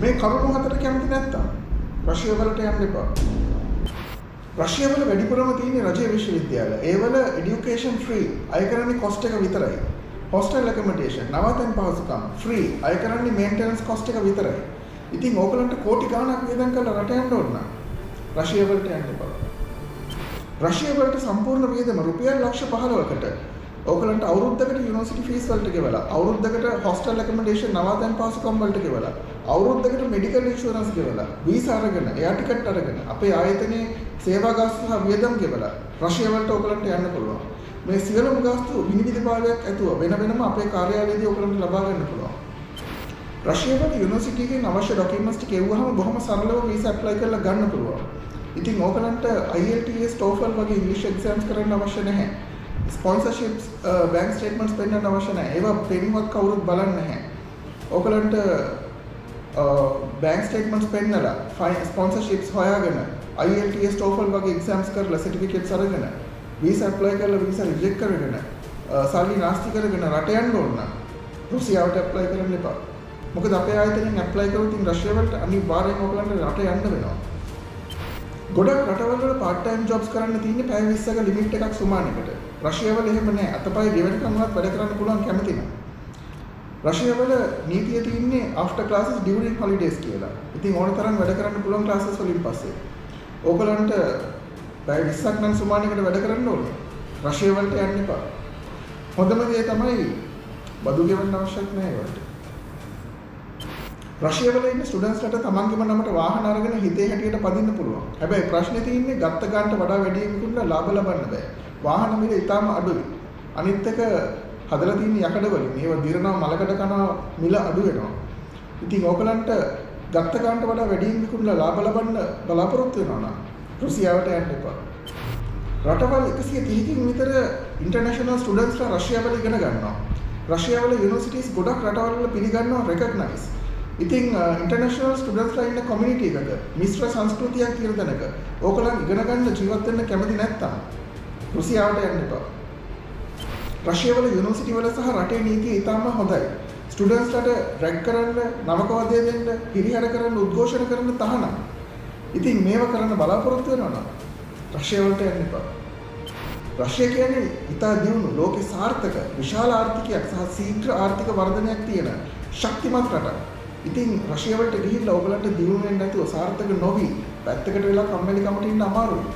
මේ කරුණු හතර කැමති නැත්තම් රෂියා වලට යන්න එපා. රෂියා වල වැඩිපුරම තියෙන රජයේ විශ්වවිද්‍යාල. ඒවල එඩියුකේෂන් ෆ්‍රී. අය කරන්නේ කොස්ට් එක විතරයි. හොස්ටල් ඇකොමඩේෂන්, නවතැන් පහසුකම් ෆ්‍රී. අය කරන්නේ මේන්ටනන්ස් කොස්ට් එක විතරයි. ඉතින් ඕගලන්ට කෝටි ගාණක් වියදම් කරලා රට යන්න ඕන නම් රෂියා වලට යන්න එපා. රෂියා වලට සම්පූර්ණ වියදම රුපියල් ලක්ෂ 15කට ඕගලන්ට අවුරුද්දකට යුනිවර්සිටි ෆීස් වලට ගෙවලා, අවුරුද්දකට හොස්ටල් ඇකොමඩේෂන්, නවාතැන් පහසුකම් වලට ගෙවලා, අවුරුද්දකට මෙඩිකල් ඉන්ෂුරන්ස් ගෙවලා, වීසා අරගෙන, එයාර් ටිකට් අරගෙන, අපේ ආයතනයේ සේවා ගාස්තු සහ වියදම් ගෙවලා රෂියා වලට ඕගලන්ට යන්න පුළුවන්. මේ සියලුම ගාස්තු විනිවිදභාවයක් ඇතුව වෙන වෙනම අපේ කාර්යාලයේදී ඕගලන්ට ලබා ගන්න පුළුවන්. රෂියා වල යුනිවර්සිටි එකෙන් අවශ්‍ය ඩොකියුමන්ට්ස් ටික එව්වහම බොහොම සරලව වීසා ඇප්ලයි කරලා ගන්න පුළුවන්. ඉතින් ඕගලන්ට IELTS, TOEFL වගේ ඉංග්‍රීසි එක්සෑම්ස් කරන්න අවශ්‍ය නැහැ. ස්පොන්සර්ෂිප්ස්, බැංක් ස්ටේට්මන්ට්ස් පෙන්වන්න අවශ්‍ය නැහැ. ඒවා පෙන්නුවත් කවුරුත් බලන්නේ නැහැ. ඕගලන්ට බැංක් ස්ටේට්මන්ට්ස් පෙන්නලා, ස්පොන්සර්ෂිප්ස් හොයාගෙන, IELTS, TOEFL වගේ එක්සෑම්ස් කරලා සර්ටිෆිකේට්ස් අරගෙන, වීසා ඇප්ලයි කරලා වීසා රිජෙක්ට් කරගෙන, සල්ලි නාස්ති කරගෙන රට යන්න ඕන නම් රුසියාවට ඇප්ලයි කරන්න එපා. මොකද අපේ ආයතනයෙන් ඇප්ලයි කරොත් ඉතින් රෂියා වලට අනිවාර්යෙන්ම ඔයගලන්ට රට යන්න වෙනවා. ගොඩක් රටවල් වල පාර්ට් ටයිම් ජොබ්ස් කරන්න තියෙන්නේ පැය 20ක ලිමිට් එකක් සුමානකට. රෂියා වල එහෙම නෑ. අතපය ගෙවෙනකන් වුණත් වැඩ කරන්න පුළුවන් කැමති නම්. රෂියා වල නීතිය තියෙන්නේ ආෆ්ටර් ක්ලාසස් ඩියුරින් හොලිඩේස් කියලා. ඉතින් ඕන තරම් වැඩ කරන්න පුළුවන් ක්ලාසස් වලින් පස්සේ. ඕගලන්ට පැය 20ක් නම් සුමානකට වැඩ කරන්න ඕනේ. රෂියා වලට යන්න එපා. හොඳම දේ තමයි බදු ගෙවන්න අවශ්‍යත් නෑ ඒවට. රෂියා වල ඉන්න ස්ටුඩන්ට්ස්ලට තමන්ගේම නමට වාහන අරගෙන හිතේ හැටියට පදින්න පුළුවන්. හැබැයි ප්‍රශ්නේ තියෙන්නේ ගත්ත ගානට වඩා වැඩියෙන් විකුණලා ලාභ ලබන්න බෑ. වාහන මිල ඉතාම අඩුයි. අනිත් එක හදලා තියෙන යකඩ වලින් ඒවා දිරනවා, මලකඩ කනවා, මිල අඩු වෙනවා. ඉතින් ඕගලන්ට ගත්ත ගානට වඩා වැඩියෙන් විකුණලා ලාභ ලබන්න බලාපොරොත්තු වෙනවා නම් රුසියාවට යන්න එපා. රටවල් 130කින් විතර ඉන්ටර්නැෂනල් ස්ටුඩන්ට්ස්ලා රෂියා වල ඉගෙන ගන්නවා. රෂියා වල යුනිවර්සිටිස් ගොඩක් රටවල් වල පිළිගන්නවා, රෙකග්නයිස්. ඉතින් ඉන්ටර්නැෂනල් ස්ටුඩන්ට්ස්ලා ඉන්න කොමියුනිටි එකක, මිශ්‍ර සංස්කෘතියක් තියෙන තැනක ඕගොල්ලන් ඉගෙන ගන්න ජීවත් වෙන්න කැමති නැත්තම් රුසියාවට යන්න එපා. රෂියා වල යුනිවර්සිටි වල සහ රටේ නීතිය ඉතාම හොඳයි. ස්ටුඩන්ට්ස්ලාට රැග් කරන්න, නවක වදය දෙන්න, හිරිහැර කරන්න, උද්ඝෝෂණ කරන්න තහනම්. ඉතින් මේව කරන්න බලාපොරොත්තු වෙනවා නම් රෂියා වලට යන්න එපා. රෂියා කියන්නේ ඉතා දියුණු, ලෝකේ සාර්ථක, විශාල ආර්ථිකයක් සහ ශීඝ්‍ර ආර්ථික වර්ධනයක් තියෙන ශක්තිමත් රටක්. ඉතින් රෂියා වලට ගිහිල්ලා ඔයගලන්ට දියුණු වෙන්නේ නැතුව, සාර්ථක නොවි පැත්තකට වෙලා කම්මැලි කමට ඉන්න අමාරුයි.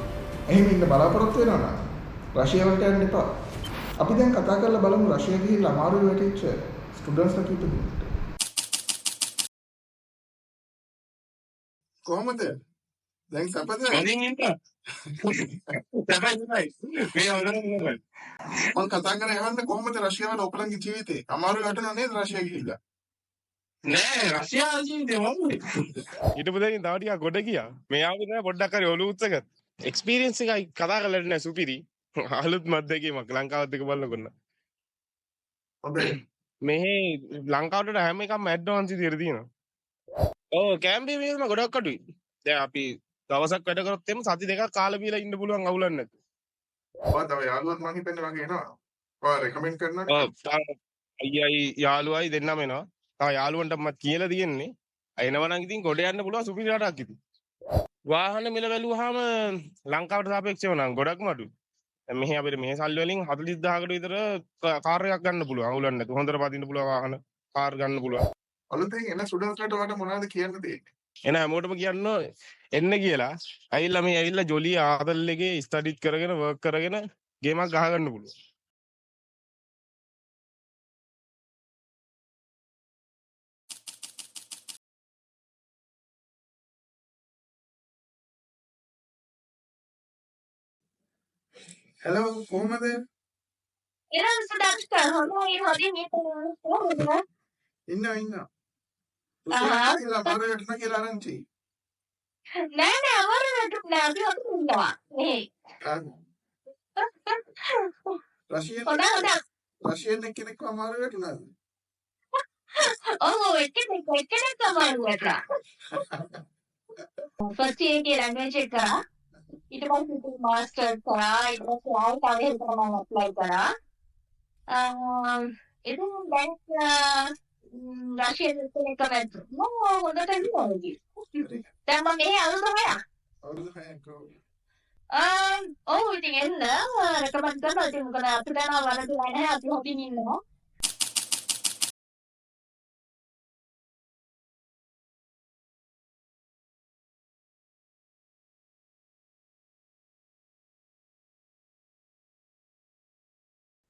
එහෙම ඉන්න බලාපොරොත්තු වෙනවා නම් රෂියා වලට යන්න එපා. අපි දැන් කතා කරලා බලමු රෂියා ගිහිල්ලා අමාරුයි වැටිච්ච ස්ටුඩන්ට්ස්ලා කීප දෙනෙක්ට. කොහොමද? දැන් සැපද? හොඳින් ඉන්න. සැපයි සැපයි. මේ හොඳටම සැපයි. මං කතා කරේ අහන්න කොහොමද රෂියා වල ඔයගලන්ගේ ජීවිතේ? අමාරුයි වැටුණා නේද රෂියා ගිහිල්ලා? නෑ, රෂියා ජීවිතේ වම්නේ. හිටපු දැනින් තව ටිකක් ගොඩ ගියා. මේ ආවේ නෑ පොඩ්ඩක් හරි ඔලුව උත්සක. එක්ස්පීරියන්ස් එකයි කතා කරලා නෑ සුපිරි. අලුත්ම අත්දැකීමක් ලංකාවත් එක්ක බලනකොට නම්. හොඳයි. මෙහි ලංකාවට වඩා හැම එකක්ම ඇඩ්වාන්ස් විදියට තියෙනවා. ඔව්, කැම්පේ මේකම ගොඩක් අඩුයි. දැන් අපි දවසක් වැඩ කරොත් එහෙම සති දෙකක් කාලා බීලා ඉන්න පුළුවන් අවුලක් නැතුව. ඔයා තව යාළුවත් මං හිතන්නේ වගේ එනවා. ඔයා රෙකමෙන්ඩ් කරනවනේ. ඔව්, තව අයියයි යාළුවයි දෙන්නම එනවා. තව යාළුවන්ට මත් කියලා තියෙන්නේ. එනවා නම් ඉතින් ගොඩ යන්න පුළුවන් සුපිරි රටක් ඉතින්. වාහන මිල බැලුවාම ලංකාවට සාපේක්ෂව නම් ගොඩක්ම අඩුයි. දැන් මෙහි අපිට මෙහි සල්ලි වලින් 40,000කට විතර කාර් එකක් ගන්න පුළුවන්. අවුලක් නැතුව. හොඳට පදින්න පුළුවන් වාහන, කාර් ගන්න පුළුවන්. අලුතෙන් එන ස්ටුඩන්ට්ස්ලාට ඔයාලට මොනවද කියන්න තියෙන්නේ? එන හැමෝටම කියන්න එන්න කියලා. ඇවිල්ලා මේ ඇවිල්ලා ජොලි ආතල් එකේ ස්ටඩිත් කරගෙන වර්ක් කරගෙන ගේමක් ගහගන්න පුළුවන්. හෙලෝ, කොහොමද? එහෙනම් සුදක්ෂ, හොඳයි හොඳින් ඉන්නවා කොහොමද? ඉන්නවා ඉන්නවා. ආහා. රුසියාවට ගිහිල්ලා අමාරු වැටුණා කියලා ආරංචි. නෑ නෑ, අමාරු වැටුනේ නෑ, අපි හොඳින් ඉන්නවා. මේ රෂියන් හොඳ හොඳ. රෂියන් එක්කෙනෙක්ව අමාරු වැටුණාද? ඔව්, එක්කෙනෙක් එක්කෙනෙක් අමාරු වැටුණා. ෆස්ට් ඉයර් එකේ ලැන්ග්වේජ් එක කරා. ඊට පස්සේ ඉතින් මාස්ටර් කරා. ඊට පස්සේ ආයෙ තව එකකට මම ඇප්ලයි කරා. ඉතින් දැන් රෂියන් එක්ක මම හොඳට ඉන්නවා ඉතින්. දැන් මම මෙහෙ අවුරුදු 6ක්. අවුරුදු 6ක් ඔව්. ඔව් ඉතින් එන්න රෙකමන්ඩ් කරනවා. ඉතින් මොකද අපිට නම් වරදිලා නැහැ, අපි හොඳින් ඉන්නවා.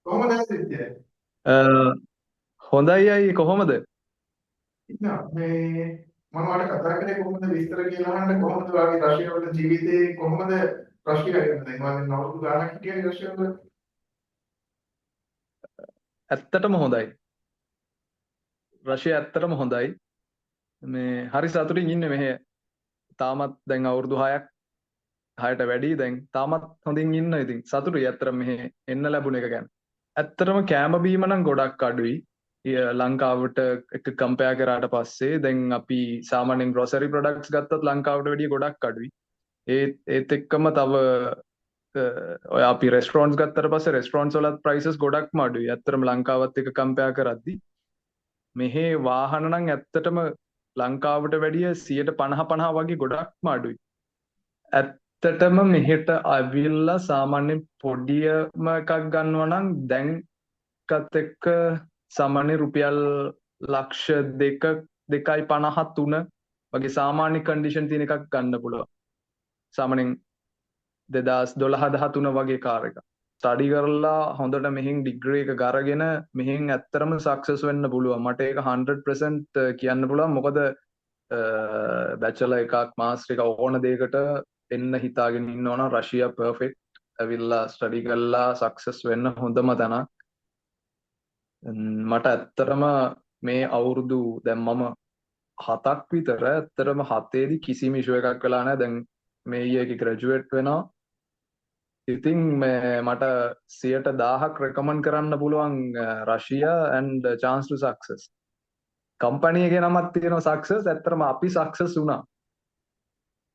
කොහොමද ආදිත්‍ය? හොඳයි අයියේ, කොහොමද? ඉන්නවා. මේ මම ඔයාලට කතා කරේ කොහොමද විස්තර කියලා අහන්න, කොහොමද ඔයාගේ රෂ්‍යාව වල ජීවිතේ, කොහොමද රෂ්‍යාව ගැන? දැන් ඔයා දැන් අවුරුදු ගාණක් හිටියනේ රෂ්‍යාව වල. ඇත්තටම හොඳයි. රෂ්‍යා ඇත්තටම හොඳයි. මේ හරි සතුටින් ඉන්නේ මෙහෙ. තාමත් දැන් අවුරුදු 6ක් 6ට වැඩි දැන් තාමත් හොඳින් ඉන්න. ඉතින් සතුටුයි ඇත්තටම මෙහෙ එන්න ලැබුණ එක ගැන. ඇත්තටම කෑම බීම නම් ගොඩක් අඩුයි. ලංකාවට එක කම්පෙයාර් කරාට පස්සේ දැන් අපි සාමාන්‍යයෙන් ග්‍රොසරි ප්‍රොඩක්ට්ස් ගත්තත් ලංකාවට වැඩිය ගොඩක් අඩුයි. ඒත් එක්කම තව ඔය අපි රෙස්ටොරන්ට්ස් ගත්තට පස්සේ රෙස්ටොරන්ට්ස් වලත් ප්‍රයිසස් ගොඩක්ම අඩුයි. ඇත්තටම ලංකාවත් එක්ක කම්පෙයාර් කරද්දි මෙහෙ වාහන නම් ඇත්තටම ලංකාවට වැඩිය 50 50 වගේ ගොඩක්ම අඩුයි. ඇත්තටම මෙහෙට ඇවිල්ලා සාමාන්‍යයෙන් පොඩියම එකක් ගන්නවා නම් දැන් එකත් එක්ක සාමාන්‍ය රුපියල් ලක්ෂ දෙක, දෙකයි පනහ තුන වගේ සාමාන්‍ය කන්ඩිෂන් තියෙන එකක් ගන්න පුළුවන්. සාමාන්‍යයෙන් දෙදහස් දොළහ දහතුන වගේ කාර් එකක්. ස්ටඩි කරලා හොඳට මෙහෙන් ඩිග්‍රී එක අරගෙන මෙහෙන් ඇත්තටම සක්සස් වෙන්න පුළුවන්. මට ඒක 100% කියන්න පුළුවන්. මොකද බැචලර් එකක් මාස්ටර් එකක් ඕන දෙයකට එන්න හිතාගෙන ඉන්නවා නම් රෂියා පර්ෆෙක්ට්. ඇවිල්ලා ස්ටඩි කරලා සක්සස් වෙන්න හොඳම තැනක්. මට ඇත්තටම මේ අවුරුදු දැන් මම 7ක් විතර ඇත්තටම 7 කිසිම ඉෂුව එකක් වෙලා නැහැ. දැන් මේ ඊයර් එකේ ග්‍රැජුවේට් වෙනවා. ඉතින් මේ මට සියයට දාහක් රෙකමන්ඩ් කරන්න පුළුවන් Russia and chance to success. Company එකේ නමක් තියෙනවා සක්සස්. ඇත්තටම අපි සක්සස් වුණා.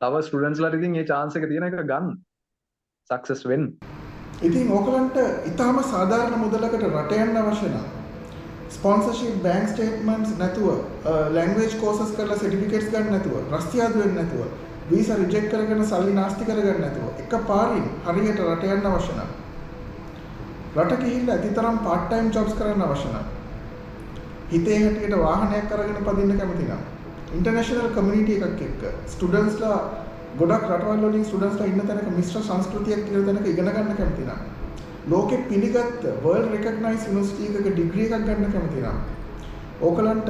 තව ස්ටුඩන්ට්ස් ලාට ඉතින් මේ chance එක තියෙන එක ගන්න. සක්සස් වෙන්න. ඉතින් ඕකලන්ට ඉතාම සාධාරණ මුදලකට රට යන්න අවශ්‍ය නම් ස්පොන්සර්ෂිප්, බැංක් ස්ටේට්මන්ට්ස් නැතුව, ලැන්ග්වේජ් කෝසස් කරලා සර්ටිෆිකේට්ස් ගන්න නැතුව, රස්තියාදු වෙන්න නැතුව, වීසා රිජෙක්ට් කරගෙන සල්ලි නාස්ති කරගන්න නැතුව එක පාරින් හරියට රට යන්න අවශ්‍ය නම්, රට ගිහිල්ලා ඇතිතරම් පාර්ට් ටයිම් ජොබ්ස් කරන්න අවශ්‍ය නම්, හිතේ හැටියට වාහනයක් අරගෙන පදින්න කැමති නම්, ඉන්ටර්නැෂනල් කමියුනිටි එකක් එක්ක ස්ටුඩන්ට්ස්ලා ගොඩක් රටවල් වලින් ස්ටුඩන්ට්ස්ලා ඉන්න තැනක මිශ්‍ර සංස්කෘතියක් තියෙන තැනක ඉගෙන ගන්න කැමති නම්, ලෝකෙ පිළිගත්ත වර්ල්ඩ් රෙකග්නයිස් යුනිවර්සිටි එකක ඩිග්‍රී එකක් ගන්න කැමති නම්, ඕකලන්ට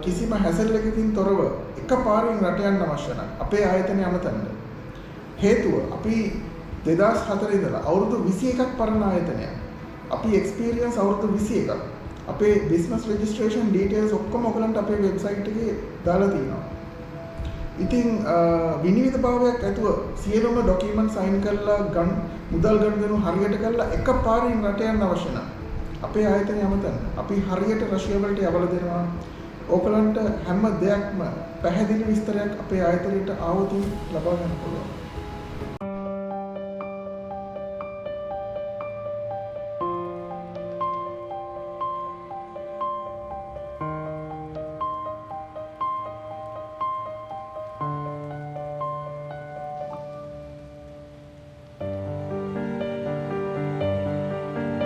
කිසිම හැසල් එකකින් තොරව එකපාරින් රට යන්න අවශ්‍ය නම් අපේ ආයතනය අමතන්න. හේතුව අපි 2004 ඉඳලා අවුරුදු 21ක් පරණ ආයතනයක්. අපි එක්ස්පීරියන්ස් අවුරුදු 21ක්. අපේ බිස්නස් රෙජිස්ට්‍රේෂන් ඩීටේල්ස් ඔක්කොම ඔයගලන්ට අපේ වෙබ්සයිට් එකේ දාලා තියෙනවා. ඉතින් විනිවිදභාවයක් ඇතුව සියලුම ඩොකියුමන්ට් සයින් කරලා මුදල් ගනුදෙනු හරියට කරලා එකපාරින් රට යන්න අවශ්‍ය නම් අපේ ආයතනය අමතන්න. අපි හරියට රෂියා වලට යවලා දෙනවා. ඕකලන්ට හැම දෙයක්ම පැහැදිලි විස්තරයක් අපේ ආයතනයට ආවොත් ලබා ගන්න පුළුවන්.